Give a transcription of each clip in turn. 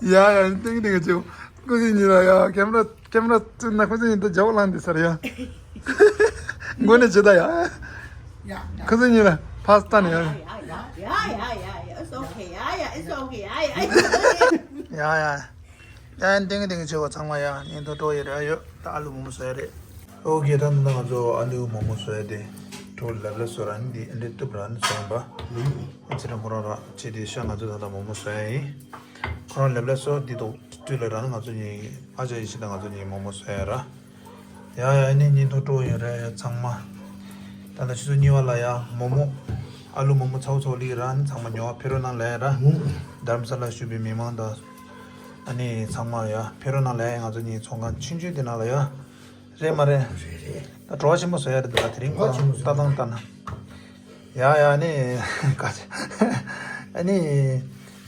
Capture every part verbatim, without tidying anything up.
ཡ་ཡ། ཏིང་ཏིང་ཅིག་ཁོ་ཚོ་གཉིས་ལ་ཡ། ཀེམ་ར་ཀེམ་ར་བཙུགས་ན་ཁོ་ཚོ་གཉིས་ད་ཇག་པ་ལངས་འདི་ཟེར་ཡ། མགོ་ནས་ཇི་ལྟ་ཡ། ཁོ་ཚོ་གཉིས་ལ་ཕར་ལྟ་ནས་ཡ། ཡ་ཡ། ཡ་ཡ། ཡ་ཡ། ཡ་ཡ། ཡ་ཡ། ཏིང་ཏིང་ཆེ་བ་ཚང་མ་ཡ། ཉིན་ཐོ་སྤྲོ་ཡི་ར་ཡོད། ད་ཨ་ལུ་མོག་མོག་བཟོ་ཡ་རེད། ཨོ་ཀེ། ད་ད་ང་ཚོ་ཨ་ལུ་མོག་མོག་བཟོ་ཡ་དེ་སྤྲོ་ལབ་ལ་བཟོ་ར་ནི་དེ་འདྲ་བཏུབ་ར་ནི་བཟོ་ཡིན་པ། ཨ་ཙི་ར་ཁོ་རང་ར་ཅི་དེ་ཤ་ང་ཚོ་ད་ད་མོག་མོག་བཟོ་ཡ་ཡིན། ཁོ་རང་ལབ་ལ་བཟོ་དེ་ཐོག་དུས་ལ་ར་ནི་ང་ཚོ་གཉིས་ཨ་ཅག་ཡེ་ཤེས་དང་ང་ཚོ་གཉིས་མོག་མོག་བཟོ་ཡ་ར། ཡ་ཡ། ནི་ཉིན་ཐོ་སྤྲོ་ཡོད་རེད་ཡ་ཚང་མ། ད་ལྟ་ཆུ་ཚོད་གཉིས་པ་ལ་ཡ་མོག་མོག་ཨ་ལུ་མོག་མོག་ཚ་བོ་ཚོ་ལི་ར་ནི་ཚང་མ་ཉོ་བ་ཕེབས་རོགས་གནང་ལབ་ཡ་ར། རྡ་རམ་ས་ལ་བཞུགས་པའི་མི་མང་དང་། ཨ་ནི་ཚང་མ་ཡ་ཕེབས་རོགས་གནང་ལབ་ཡ། ང་ཚོ་གཉིས་ཚོང་ཁང་ཆུང་ཆུང་དེ་ནང་ལ་ཡ། རེད་མ་རེད། རེད་རེད། ད་བྲོ་བ་ཆེན་པོ་བཟོ་ཡ་རེད་འདུག་ད་དེ་རིང་ཁོ་རང་ལྟ་སྟངས་ལྟ་ན། ཡ་ཡ། ཨ་ནི་ཀ་ཅི། ཨ་ནི།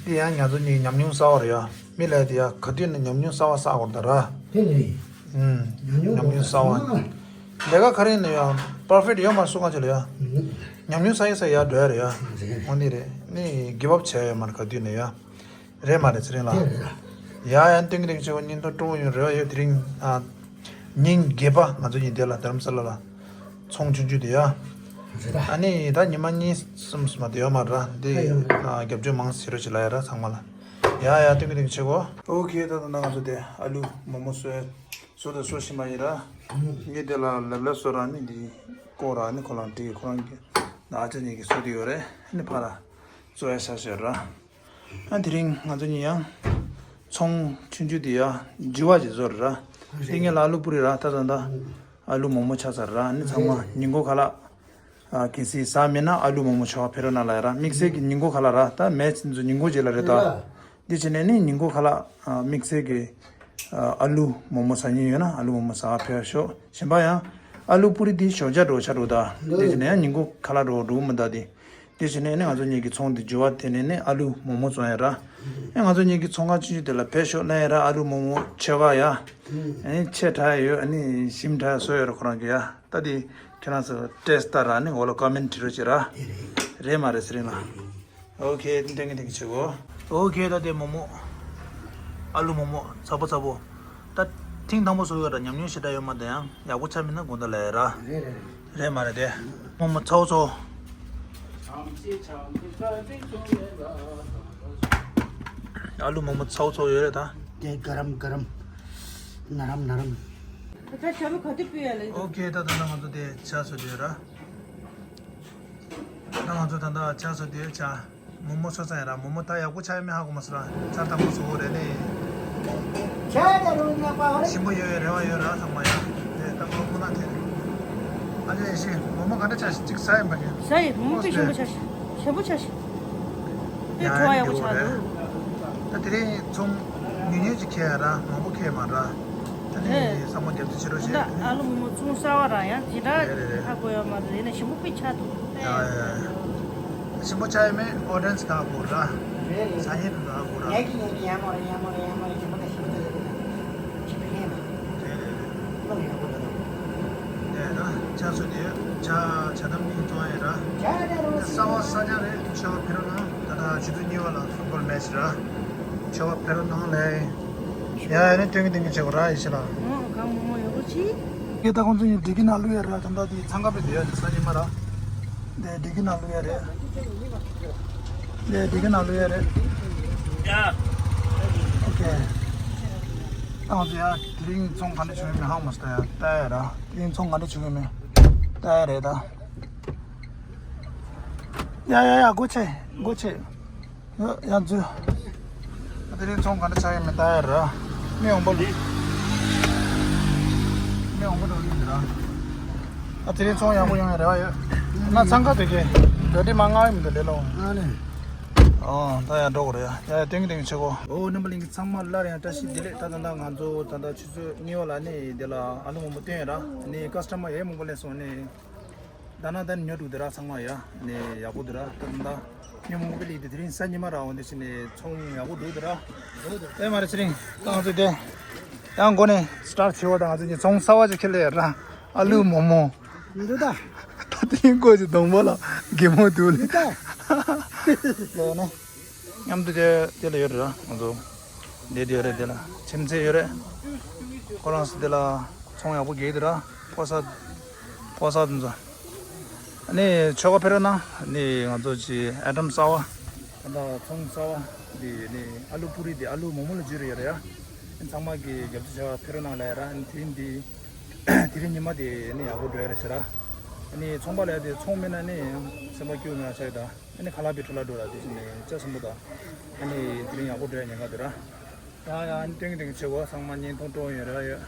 འདི་ཡང་ང་ཚོ་གཉིས་ཉམས་མྱོང་གསར་བ་རེད་ཡ། མི་ལ་དེ་ཡ་ག་དུས་ནས་ཉམས་མྱོང་གསར་བ་བསགས་དགོས་རེད་ད་ར། དེ་ནི། ཨུམ། ཉམས་མྱོང་ཉམས་མྱོང་གསར་བ། ལས་ཀ་ག་རེ་ཡིན་ན་ཡ། པར་ཕེག་ཡོད་མ་རེད་སུ་གང་ཅི་ལ་ཡ། ཉམས་མྱོང་བསགས་ཡ་བསགས་ཡ་འགྲོ་ཡ་རེད་ཡ། འོ་འདི་རེད། ནི་གིབ་ཨབ་བྱས་ཡོད་མ་རེད་ག་དུས་ནས་ཡ། རེད་མ་རེད་ཚེ་རིང་ལགས། དེ་རེད། ཡ་ཡ། ཏིང་ཏིང་ཆེ་བ་ཉིན་ཐོ་སྤྲོ་ཡོད་རེད་ཡ། དེ་རིང་ཨ། ཉིན་བརྒྱད་པ་ང་ཚོ་གཉིས་དེ་ལ་རྡ་རམ་ས་ལ་ལ་ཚོང་ཆུང་ཆུང་དེ་ཡ། རེད་ད། ཨ་ནི་ད་ཉི་མ་གཉིས་གསུམ་མ་དེ་ཡོད་མ་ར་འདི། ཨ་ཡོང་རེད། ཨ་རྒྱབ་སྐྱོར་མང་ཟེར་རོ་ཅིག་ལ་ཡ་ར་ཚང་མ་ལ། ཡ་ཡ་ཏིང་གི་ཏིང་ཆེ་གོ། ཨོ་ཁེ། ད་ད་ང་ཚོ་དེ་ཨ་ལུ་མོག་མོག་བཟོས་བཟོ་དང་བཟོ་ཤི་མ་ཡིན་ར། ངས་དེ་ལ་ལབ་ལབ་བཟོ་ར་ནི་འདི་ཀོ་ར་ནི་ཁོ་རང་འདྲི་ཁོ་རང་གི་ན་ཨ་ཅག་གཉིས་ཀྱི་བཟོ་དེ་ཡོད་རེད། ནི་ཕ་ར་བཟོ་ཡ་ཤ་ཤ་ར། ཨ་དེ་རིང་ང་ཚོ་གཉིས་ཡང་ཚོང་ཆུང་ཆུང་དེ་ཡ་འགྱུར་བ་ཅིག་བཟོ་ར། དེ་ངས་ལ་ཨ་ལུ་པུ་རི་ར་ད་ད་ད་ཨ་ལུ་མོག་མོག་ཆགས་ཚར་ར། ནི་ཚང་མ་ཉིན་གུང་ཁ་ལག་ཨ་གལ་སྲིད་ཟ་མེད་ན་ཨ་ལུ་མོག་མོག་ཆོག་ཕེ་རོ་ན་ལ་ཡ་ར། དམིགས་བསལ་གྱི་ཉིན་གུང་ཁ་ལག་ར་ད་མེད་ཚིན་ཚོ་ཉིན་གུང་རྗེས་ལ་རེད་ད། དེ་བྱས་ནས་ནི་ཉིན་གུང་ཁ་ལག་ཨ་དམིགས་བསལ་གྱི་ཨ་ཨ་ལུ་མོག་མོག་ཟ་མཁན་ཡོད་ན་ཨ་ལུ་མོག་མོག་ཟ་ཕེ་ཤོག་གཞན་པ་ཡང་ཨ་ལུ་པུ་རི་དེ་ཞོགས་ཇ་འགྲོ་ཆ་འགྲོ་ད། དེ་བྱས་ནས་ཡང་ཉིན་གུང་ཁ་ལག་འགྲོ་འགྲོ་མི་ད་དེ། དེ་བྱས་ནས་ནི་ང་ཚོ་གཉིས་ཀྱི་ཚོང་དེ་འགྱུར་བ་དེ་ནས་ནི་ཨ་ལུ་མོག་མོག་བཙོང་ཡ་ར། ཨེ་ང་ཚོ་གཉིས་ཀྱི་ཚོང་ཁང་ཆུང་ཆུང་དེ་ལ་ཕེབས་ཤོག་ལབ་ཡ་ར། ཨ་ལུ་མོག་མོག་མཆོད་པ་ཡ། ཨེ་ཆེ་དྲགས་ཡོད། ཨ་ནི་ཞིམ་དྲགས་བཟོས་ཡོད་ར་ཁོ་རང་གི་ཡ། ད་དེ་ཁྱེད་རང་ཚོ་ཊེ་སི་ཊི་ལྟ་ར་ནི་འོ་ལ་ཀོ་མེན་ཊི་བྲིས་རོགས་བྱེད་ར། རེད་མ་རེད་ཟེར་ན། ཨོ་ཁེ། ཏན་ཏན་ཏན་བྱེད་གོ། ཨོ་ཁེ། ད་དེ་མོག་མོག་ཨ་ལུ་མོག་མོག་ཚ་པོ་ཚ་པོ། ད་ཐེངས་དང་པོ་བཟོ་ཡོད་ར། ཉམས་མྱོང་ཞེ་དྲག་ཡོད་མ་རེད། ཡང་ཡག་པོ་ཆགས་མིན་ན་དགོངས་དག་ལབ་ཡ་ར། རེད་རེད་རེད། རེད་མ་རེད་དེ། མོག་མོག་ཚ་བོ་ཚོ། ཨ་ལུ་མོག་མོག་ཚ་བོ་ཚོ་ཡོད་རེད་ད། དེ་ག་རམ་ག་རམ། ན་རམ་ན་རམ། ད་ཆ་བོ་ག་དུས་སྤོས་ཡ་ལེ། ཨོ་ཁེ། ད་ད་ད་ང་ཚོ་དེ་ཆ་བཟོ་དུས་ར། ད་ང་ཚོ་ད་ད་ཆ་བཟོ་དུས་ཆ། མོག་མོག་ཚོ་ཚ་ཡ་ར། མོག་མོག་ད་ཡག་པོ་ཆགས་ཡ་མེད་ཧ་གོ་མ་སོང་ར། ཚར་དང་པོ་བཟོ་བོ་རེད་ནི། ཆ་ད་རུང་ཉག་པ་ཧོ་རེད། ཞིམ་པོ་ཡོད་ཡོད་རེ་བ་ཡོད་ར་ཚང་མ་ཡ། དེ་ད་ཁོ་ཁོ་ན་དེ། ཨ་ཅེ་ཡེ་ཤེས་མོག་མོག་ག་འདྲ་ཆགས་ཤིག་ཟ་ཡིན་པ་ནི། ཟ་ཡི། མོག་མོག་དཔེ་ཞིམ་པོ་ཆགས་ཤིག་ཞིམ་པོ་ཆགས་ཤིག་དཔེ་བྲོ་བ་ཡག་པོ་ཆགས་འདུག་ད་དེ་རིང་ཚོང་ཉུང་ཉུང་ཅིག་ཁེལ་ཡ་ར། མང་པོ་ཁེལ་མ་ར། ད་ནི་ཨེ། བསམ་བློ་རྒྱབ་ཏུ་ཕྱི་རོལ་ད་བྱེད། ཨ་ལུ་མོག་མོག་ཚོང་གསར་བ་ར་ཡང་དེ་འདྲ་རེད་རེད་རེད། ཧ་གོ་ཡོད་མ་རེད། ཡིན་ན་ཞིམ་པོ་དཔེ་ཆགས་འདུག་ཡ་ཡ་ཡ། ཞིམ་པོ་ཆགས་ཡོད་མེད་ཨོ་ཌི་ཡེན་སི་ག་གོ་ར། རེད་རེད། ཟ་མཁན་དུ་ག་གོ་ར། ངས་ཀྱི་ངས་ཀྱི་ཡ་མོ་རེད། ཡ་མོ་རེད། ཡ་མོ་རེད། ཞིམ་པོ་དང་ཞིམ་པོ་དང་ཞིམ་པོ་ལྷན་མ། རེད་རེད་རེད། ལོ་ཡག་པོ་དང་། ཡ་ཡ། ཆ་སོ་དེ་ཆ་ཆ་དམ་གཉིས་གཏོང་ཡ་ར། ཆ་ད་རུང་ས་བ་ས་ཆ་རེད། ཆ་བ་ཕེ་རོ་ན་ད་ད་ཆུ་ཚོད་གཉིས་པ་ལ་ཕུཊ་བོལ་མེ་ཆི་ར། ཆ་བ་ཕེ་རོ་ན་ལས། ཡ་ཡ་ནི་སྟོན་གི་སྟོན་གི་བྱེད་དགོས་ར་ཡེ་ཤེས་ལགས། ཨོ་གང་མོག་མོག་ཡོད་པོ་ཅི། ངས་ད་ཁོང་ཚོ་གཉིས་འགྲིག་གི་ན་བླུག་ཡ་ར། ད་ལྟ་དེ་འཚང་ཁ་པའི་དེ་ཡ་དེ་སང་ཉིན་མ་ར། དེ་འགྲིག་གི་ན་བླུག་ཡ་རེད། དེ་འགྲིག་གི་ན་བླུག་ཡ་རེད། ཡ། ཨོ་ཁེ། ད་ཁོང་ཚོ་ཡ་དེ་རིང་ཚོང་ག་འདྲ་བྱུང་ཡོད་མེད་ཧ་གོ་མ་སོང་ཡ། ལྟ་ཡ་ར། དེ་རིང་ཚོང་ག་འདྲ་བྱུང་ཡོད་མེད་ལྟ་ཡ་རེད་ད། ཡ་ཡ་ཡ། སྒོ་ཕྱེ། སྒོ་ཕྱེ། ཡ་ཡ་འཛུལ། ཨ་དེ་རིང་ཚོང་ག་འདྲ་ཆགས་ཡོད་མེད་ལྟ་ཡ་ར། མི་ཡོང་པ་ལ། མི་ཡོང་པ་འགྲོ་གི་འདུག་ར། ཨ་དེ་རིང་ཚོང་ཡག་པོ་ཡོང་ཡ་རེ་བ་ཡོད། ང་འཚང་ཁ་དེ་གས་འགྲོ་དེ་མ་ང་ཡོད་མི་འདུག་ལེ་ལོ། ཨ་ནི། ཨོ་ད་ཡ་འགྲོ་དགོས་རེད་ཡ། ཡ་ཡ་ཏིང་ཏིང་ཆེ་གོ། ཨོ་རྣམ་པ་ལྷན་རྒྱས་ཚང་མ་སླར་ཡང་བཀྲ་ཤིས་བདེ་ལེགས། ད་ད་ད་ང་ཚོ་ད་ད་ཆུ་ཚོད་གཉིས་པ་ལ་ནི་དེ་ལ་ཨ་ལུ་མང་པོ་བཏོན་ཡོད་ར། ནི་ཀ་སི་ཊ་མར་ཡ་མང་པོ་སླེབས་སོང་ནི། ད་ན་ད་ནི་ཉོ་འདུག་དེ་ར་ཚང་མ་ཡ། ནི་ཡག་པོ་འདུག་ར། ད་ད་ཉོ་མང་པོ་སླེབས་དེ་དེ་རིང་གཟའ་ཉི་མ་ར། འོན་ཏེ་ཕྱི་ནས་ཚོང་ཡག་པོ་འདུག་དེ་ར། ཨེ་མ་རེད་ཚེ་རིང་། ད་ང་ཚོ་དེ་ཡང་འགོ་ནས་སི་ཊར་བྱེད་པ་དང་ང་ཚོ་གཉིས་ཚོང་གསར་བ་ཅིག་ཁྱེར་ལེ་ཡ་ར། ཨ་ལུ་མོག་མོག་འདུག་ད། ད་དེ་རིང་སྒོ་ཅིག་གདོང་པ་ལ་གད་མོ་འདུག་ལེ། འདུག་ད། ལེ་ཡ་ན། མཉམ་དུ་དེ་དེ་ལ་ཡོད་རེད་ར། ང་ཚོ་དེ་དེ་ཡོད་རེད། དེ་ལ་ཁྱིམ་མཚེས་ཡོད་རེད། ཁོ་རང་ཚོ་དེ་ལ་ཚོང་ཡག་པོ་རྒྱག་གི་འདུག་ར། ཕོ་གསར་ཕོ་གསར་དེ་ཚོ། ཨ་ནི་ཆོལ་ཁ་ཕེ་རོ་ན་ནི་ང་ཚོ་ཅི་ཨའི་ཊམ་གསར་བ། ད་ལྟ་ཚོང་གསར་བ་འདི་ནི་ཨ་ལུ་པུ་རི་འདི་ཨ་ལུ་མོག་མོག་ལ་བསྒྱུར་ཡོད་རེད་ཡ། ཚང་མ་གི་རྒྱབ་སྐྱོར་བྱ་བ་ཕེ་རོ་ན་ལ་ཡ་ར། ཨ་ནི་དེ་འདི་དེ་རིང་ཉི་མ་དེ་ནི་ཡག་པོ་འགྲོ་ཡ་རེད་ཟེར་ར། ཨ་ནི་ཚོང་པ་ལ་ཡ་དེ་ཚོང་མེད་ན་ནི་སེམས་པ་སྐྱོ་ངེས་ཆགས་ཡོད་ད། ཨ་ནི་ཁ་ལག་པའི་འཕྲོ་ལ་འགྲོ་ར། དེ་བཞིན་ནས་ལྕགས་སྲིན་པོ་དང་། ཨ་ནི་དེ་རིང་ཡག་པོ་འགྲོ་ཡ་ཉེན་ཁ་འདུག་ར། ཡ་ཡ། ཨ་ནི་ཏིང་ཏིང་ཆེ་གོ། ཚང་མ་བརྙན་ཐུང་སྤྲོ་ཡོད་ར་ཡོད།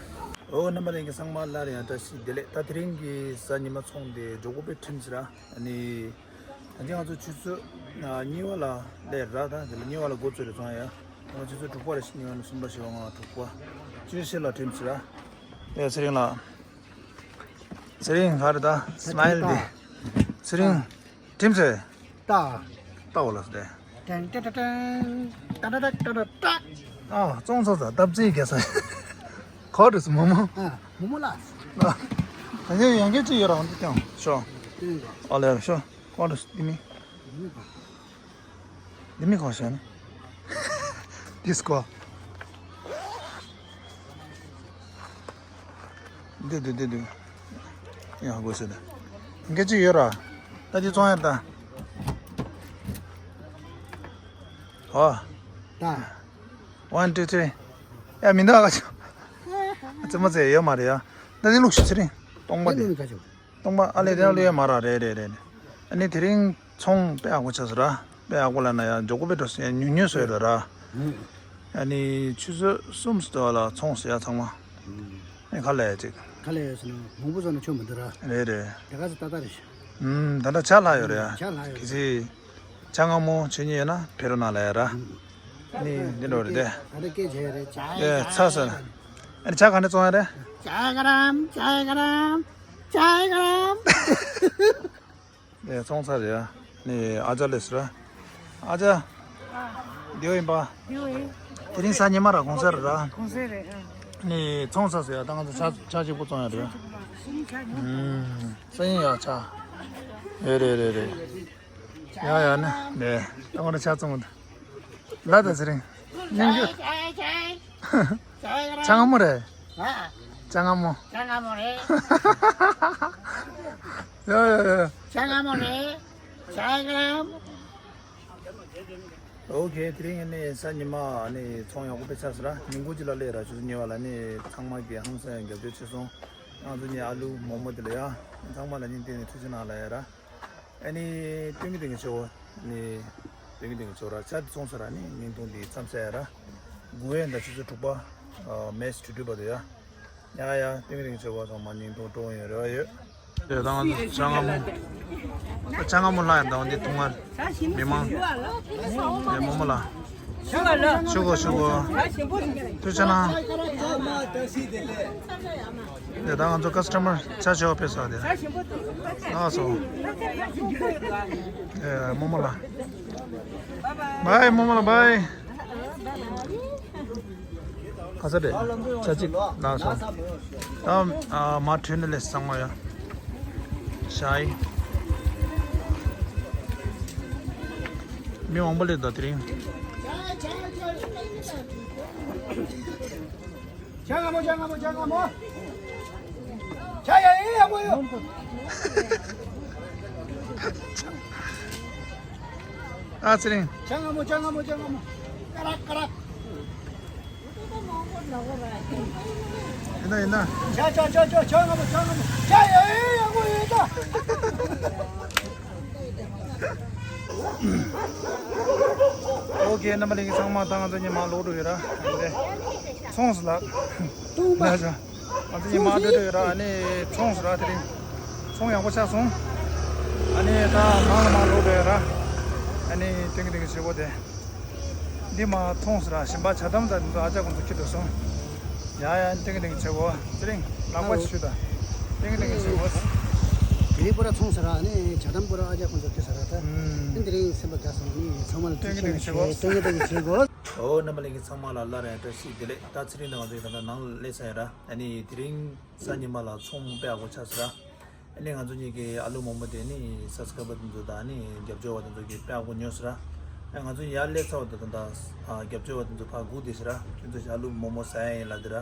ཨོ་རྣམ་པ་ལྷན་རྒྱས་ཚང་མ་སླར་ཡང་བཀྲ་ཤིས་བདེ་ལེགས། ད་དེ་རིང་གི་གཟའ་ཉི་མ་ཚོང་དེ་འགྲོ་གོ་པའི་ཁྲིམས་ཟེར་ར། ཨ་ནི་ད་ཅི་ང་ཚོ་ཆུ་ཚོད་གཉིས་པ་ལ་སླེབས་ར། ད་དེ་ལ་གཉིས་པ་ལ་འགོ་ཚུགས་རེད་སོང་ཡ། ང་ཆུ་ཚོད་དྲུག་པ་རེད། གཉིས་པ་ནས་གསུམ་པ་བཞི་པ་ལྔ་པ་དྲུག་པ་བཅུ་བཞི་ལ་ཁྲིམས་ཟེར་ར། ཨེ་ཚེ་རིང་ལགས། ཚེ་རིང་ག་རེ་ད་སི་མའིལ་འདི། ཚེ་རིང་། ཁྲིམས་ཟེར། ལྟ། ལྟ་བ་ལ་ཟེར། ཏན་ཏན་ཏན་ཏན། ཏན་ཏན་ཏན་ཏན་ཏན། ཨ་བཙོང་ཚར་ཚར་སྟབས་རྩེ་རྒྱག་ས། ག་རེ་ཟེར་མོག་མོག་ཨ་མོག་མོག་ལ། ད་ནི་ཡང་སྐད་ཅིག་ཡོད་རང་འདི་ཀྱང་ཤོ། ཨ་ལས་ཤོ། ག་རེ་ཟེར་འདི་མི། འདི་མི་གང་ཤེས་ན། ཌི་སི་ཀོ། འདི་འདི་འདི་འདི། ཡང་དགོས་ཟེར་ད། འགན་ཅི་ཡོད་ར། ད་འདི་བཙོང་ཡ་ད། ཨོ། ད། One, two, three. ཡ་མི་འདུག་ག་ཅོ། ཙི་མ་ཙེ་ཡོད་མ་རེད་ཡ། ད་འདི་ལུགས་ཤི་ཚེ་རིང་། སྟོང་པ་འདི། སྟོང་པ་ཨ་ལེ་དེ་ལ་ལུས་ཡ་མ་ར་རེད་རེད་རེད། ཨ་ནི་དེ་རིང་ཚོང་དཔེ་ཡག་པོ་ཆགས་སོང་ར། དཔེ་ཡག་པོ་ལབ་ན་ཡ་མགྱོགས་པོ་དཔེ་འགྲོ་སོང་ཡ། ཉུང་ཉུང་བཟོས་རེད་ར། ཨ་ནི་ཆུ་ཚོད་གསུམ་ཙམ་ལ་ཚོང་ཟེར་ཡ་ཚང་མ། ཨེ་ཁ་ལས་ཅིག་ཁ་ལས་ཡོད་ཟེར་ན་མང་པོ་བཟོ་ན་ཆོ་མི་འདུག་ར། རེད་རེད། དེ་ག་ཚོད་ཏག་ཏག་རེད་ཤག་ཨུམ། ད་ལྟ་ཇ་ལྷག་ཡོད་རེད་ཡ། ཇ་ལྷག་ཡོད་རེད། གལ་སྲིད་ཇ་མངར་མོ་མཆོད་མཁན་ཡོད་ན་ཕེབས་རོགས་གནང་ལབ་ཡ་ར། ཨ་ནི་འདི་འགྲོ་རེད་དེ། ད་ལྟ་སྐད་བྱས་རེད། ཇ་ཨེ་ཚ་ས། ཨ་ནི་ཇ་ག་ནས་བཙོང་ཡ་རེད། ཇ་ག་རམ། ཇ་ག་རམ། ཇ་ག་རམ། ཨེ་ཚོང་ཚར་རེད་ཡ། ནི་ཨ་ཅག་སླེབས་སོང་ར། ཨ་ཅག་འདི་ཡོད་ཡིན་པ། འདི་ཡོད་ཡིན། དེ་རིང་གཟའ་ཉི་མ་ར་གུང་སེང་རེད་ར། གུང་སེང་རེད་ཨ། ནི་ཚོང་ཚར་སོང་ཡ། ད་ང་ཚོ་ཇ་ཇ་གཅིག་པོ་བཙོང་ཡ་རེད། ཨུམ། སང་ཉིན་ཡ་ཇ། རེད་རེད་རེད་རེད། ཡ་ཡ་ནི་ནས་ད་ང་ར་ཇ་བཙོང་གི་འདུག་ལ་ད་ཚེ་རིང་། སྙིང་རྗེ། ཇ་མངར་མོ་རེད། ཨ། ཇ་མངར་མོ། ཇ་མངར་མོ་རེད། ཡ་ཡ་ཡ། ཇ་མངར་མོ་རེད། ཇ་མངར་མོ། ཨོ་ཁེ། དེ་རིང་ནི་གཟའ་ཉི་མ་ནི་ཚོང་ཡག་པོ་དཔེ་ཆགས་སོང་ར། ཉིན་གུང་གཅིག་ལ་སླེབས་ར། ཆུ་ཚོད་གཉིས་པ་ལ་ནི་ཚང་མ་གི་ཧང་སང་ཡང་རྒྱབ་སྐྱོར་བྱས་སོང་། ང་ཚོ་ནི་ཨ་ལུ་མོག་མོག་དེ་ལ་ཡ། ཚང་མ་ལ་སྙིང་ཐིག་ནས་ཐུགས་རྗེ་གནང་ལབ་ཡ་ར། ཨ་ནི་སྟོན་གི་སྟོན་གི་ཆེ་བོ། ནི་སྟོན་གི་སྟོན་གི་ཆེ་བོ་ར། ཇ་དེ་བཙོང་ས་ར། ནི་བརྙན་ཐུང་འདི་མཚམས་བཞག་ཡ་ར། དགུ་པའི་ཟླ་ཆུ་ཚོད་དྲུག་པ། ཨ། མེ་སི་དྲུག་དྲུག་བར་དུ་ཡ། ཡ་ཡ་སྟོན་གི་སྟོན་གི་ཆེ་བོ། ཚང་མ་བརྙན་ཐུང་སྤྲོ་ཡོང་རེ་བ་ཡོད། དེ་དང་ཇ་མངར་མོ། ཇ་མངར་མོ་ལ་ཡ་འདང་འདི་འཐུང་བར། མི་མང་། ནས་མོག་མོག་ལ། ཞུ་གོ་ཞུ་གོ། ཐུགས་རྗེ་གནང་། དེ་ད་ང་ཚོ་ཀ་སི་ཊ་མར་ཇ་མཆོད་པ་ཕེབས་ས་དེ། ལགས་སོ། ཨེ་མོག་མོག་ལ། བའི་མོག་མོག་ལ་བའི། ག་ས་རེད། ཇ་གཅིག་ལགས་སོ། ད་ཨ་མ་ཁྲོས་ནས་ལས་ཚང་མ་ཡ། ཞའི། མི་མང་པོ་སླེབས་འདུག་དེ་རིང་། ཇ་མངར་མོ། ཇ་མངར་མོ། ཇ་མངར་མོ། ཇ་ཡ་ཡ་ཡ་མོ་ཡོ། ཨ་ཚེ་རིང་། ཇ་མངར་མོ། ཇ་མངར་མོ། ཇ་མངར་མོ། ཀ་རག་ཀ་རག་ཡིན་ན་ཡིན་ན། ཇ་ཇ་ཇ་ཇ་ཇ་མངར་མོ། ཇ་མངར་མོ། ཇ་ཡ་ཡ་ཡ་མོ་ཡོད་ད། ཨོ་ཁེ། རྣམ་པ་ལྷན་རྒྱས་ཚང་མ་ད་ང་ཚོ་ཉི་མ་ལོག་འགྲོ་ཡོད་ར། ཚོང་ཟ་ལ། ལ་ཇ། ང་ཚོ་ཉི་མ་འགྲོ་འགྲོ་ཡོད་ར། ཨ་ནི་ཚོང་ཟ་ར། དེ་རིང་ཚོང་ཡག་པོ་ཆགས་སོང་། ཨ་ནི་ད་ནང་ལ་མ་ལོག་འགྲོ་ཡོད་ར། ཨ་ནི་སྟོན་གི་སྟོན་གི་བྱེད་སྒོ་དེ། འདི་མ་ཚོང་ཟ་ར། གཞན་པ་ཇ་དམ་དང་འདི་ཚོ་ཨ་ཅག་ཁོང་ཚོ་ཁྱེར་འགྲོ་སོང་། ཡ་ཡ་སྟོན་གི་སྟོན་གི་བྱེད་སྒོ། དེ་རིང་ལག་པ་ཞུ་ད། སྟོན་གི་སྟོན་གི་བྱེད་སྒོ། དེ་རིང་པོ་ར་ཚོང་ཟ་ར། ཨ་ནི་ཇ་དམ་པོ་ར་ཨ་ཅག་ཁོང་ཚོ་ཁྱེར་ཟ་ར་ད། ཨ་ནི་དེ་རིང་སེམས་པ་དགའ་སོང་། ཨ་ནི་ཚང་མ་ལ་སྟོན་གི་སྟོན་གི་བྱེད་སྒོ། སྟོན་གི་སྟོན་གི་བྱེད་སྒོ། ཨོ་རྣམ་པ་ལྷན་རྒྱས་ཚང་མ་ལ་སླར་ཡང་བཀྲ་ཤིས་བདེ་ལེགས། ད་ཚེ་རིང་དང་ང་ཚོ་ཡི་ད་ལྟ་ནང་ལ་སླེབས་ཚར་ཡོད་ར། ཨ་ནི་དེ་རིང་གཟའ་ཉི་མ་ལ་ཚོང་དཔེ་ཡག་པོ་ཆགས་སོང་ར། ཨ་ནི་ང་ཚོ་གཉིས་ཀྱི་ཨ་ལུ་མོག་མོག་དེ་ནི་སབ་སི་ཀ་རའི་བར་དེ་ཚོ་དང་ནི་རྒྱབ་སྐྱོར་བ་དེ་ཚོ་གིས་དཔེ་ཡག་པོ་ཉོས་སོང་ར། ཨ་ང་ཚོ་ཡར་སླེབས་ཚར་བ་དང་ད་ལྟ་རྒྱབ་སྐྱོར་བ་དེ་ཚོ་ཕར་སྒུག་བསྡད་ཤག་ར། ཁྱོད་ཚོ་ཨ་ལུ་མོག་མོག་ཟ་ཡ་ཡིན་ལབ་བསྡད་ར།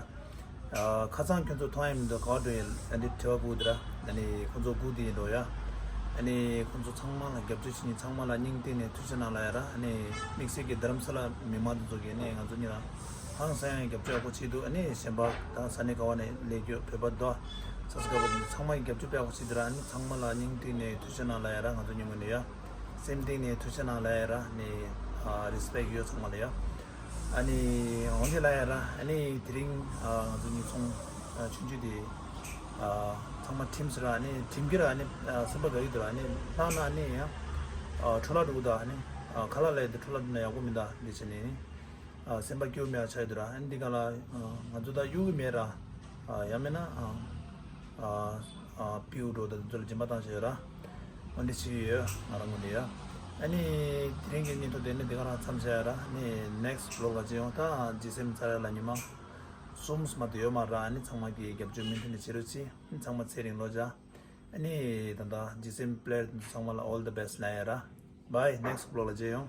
ཨ་ཁ་སང་ཁྱོད་ཚོ་མཐོང་ཡ་མི་འདུག་ག་པར་འགྲོ་ཡིན་ཨ་འདི་དྲི་བ་སྒུག་བསྡད་ར། ཨ་ནི་ཁོང་ཚོ་སྒུག་བསྡད་ཡིན་འགྲོ་ཡ། ཨ་ནི་ཁོང་ཚོ་ཚང་མ་ལ་རྒྱབ་སྐྱོར་བྱེད་མཁན་ཚང་མ་ལ་སྙིང་ཐིག་ནས་ཐུགས་རྗེ་གནང་ལབ་ཡ་ར། ཨ་ནི་དམིགས་བསལ་གྱི་རྡ་རམ་ས་ལ་མི་མང་དེ་ཚོ་གིས་ནི་ང་ཚོ་གཉིས་ལ་ཧང་སང་ཡང་རྒྱབ་སྐྱོར་ཡག་པོ་བྱེད་འདུག་ཨ་ནི་གཞན་པ་ད་ས་གནས་ག་བ་ནས་སླེབས་རྒྱུ་བོད་པ་འདུག་ས་སྐྱ་པ་དེ་ཚོ་ཚང་མ་གིས་རྒྱབ་སྐྱོར་དཔེ་ཡག་པོ་བྱེད་འདུག་ར། ཨ་ནི་ཚང་མ་ལ་སྙིང་ཐིག་ནས་ཐུགས་རྗེ་གནང་ལབ་ཡ་ར། ང་ཚོ་ཉིན་མོ་ནས་ཡ་སེམས་གཏིང་ནས་ཐུགས་རྗེ་གནང་ལབ་ཡ་ར། ནི་ཨ་རི་སི་པེག་ཡོད་ཚང་མ་ལ་ཡ། ཨ་ནི་འོན་ཏེ་ལབ་ཡ་ར། ཨ་ནི་དེ་རིང་ཨ་ང་ཚོ་གཉིས་ཚོང་ཨ་ཆུང་ཆུང་དེ་ཨ་ཚང་མ་ཁྲིམས་སུ་ར། ཨ་ནི་ཁྲིམས་ཀྱི་ར། ཨ་ནི་ཨ་སེམས་པ་དགའ་གི་འདུག་ར། ཨ་ནི་ལྷག་ན་ཨ་ནི་ཡང་ཨ་འཕྲོ་བརླག་འགྲོ་གི་འདུག་ཨ་ནི་ཨ་ཁ་ལག་ལས་དེ་འཕྲོ་བརླག་འགྲོ་ན་ཡག་པོ་མི་འདུག་འདི་བྱས་ནས་ནི་ཨ་སེམས་པ་སྐྱོ་མེད་ཆགས་ཡོད་འདུག་ར། ཨ་ནི་འདི་ག་ལ་ཨ་ང་ཚོ་ད་གཡུག་གི་མེད་ར། ཨ་ཡང་མིན་ན་ཨ་ཨ་ཨ་པིའུ་འགྲོ་དང་དེ་ཚོ་ལ་སྦྱིན་པ་བཏང་བྱས་ཡོད་ར། འོ་འདི་བྱེད་ཀྱི་ཡོད་ང་རང་ངོས་ནས་ཡ། ཨ་ནི་དེ་རིང་གི་བརྙན་ཐུང་དེ་ནི་འདི་ག་རང་མཚམས་བཞག་ཡ་ར། ཨ་ནི་ནེག་སི་ཊི་བི་ལོག་ལ་མཇལ་ཡོང་། ད་ཇི་སེམ་ཚར་ལ་ཉི་མ་གསུམ་མ་གཏོགས་ཡོད་མ་ར། ཨ་ནི་ཚང་མ་གིས་རྒྱབ་སྐྱོར་མུ་མཐུད་ནས་བྱེད་རོགས་གྱིས། ཨ་ནི་ཚང་མ་ཚེ་རིང་ལོ་བརྒྱ། ཨ་ནི་ད་ལྟ་ཇི་སེམ་པི་ལེ་ཡར་དེ་ཚོ་ཚང་མ་ལ་ཨོལ་ད་བེ་སི་ཊི་ལབ་ཡ་ར། བའི་ནེག་སི་ཊི་བི་ལོག་ལ་མཇལ་ཡོང་།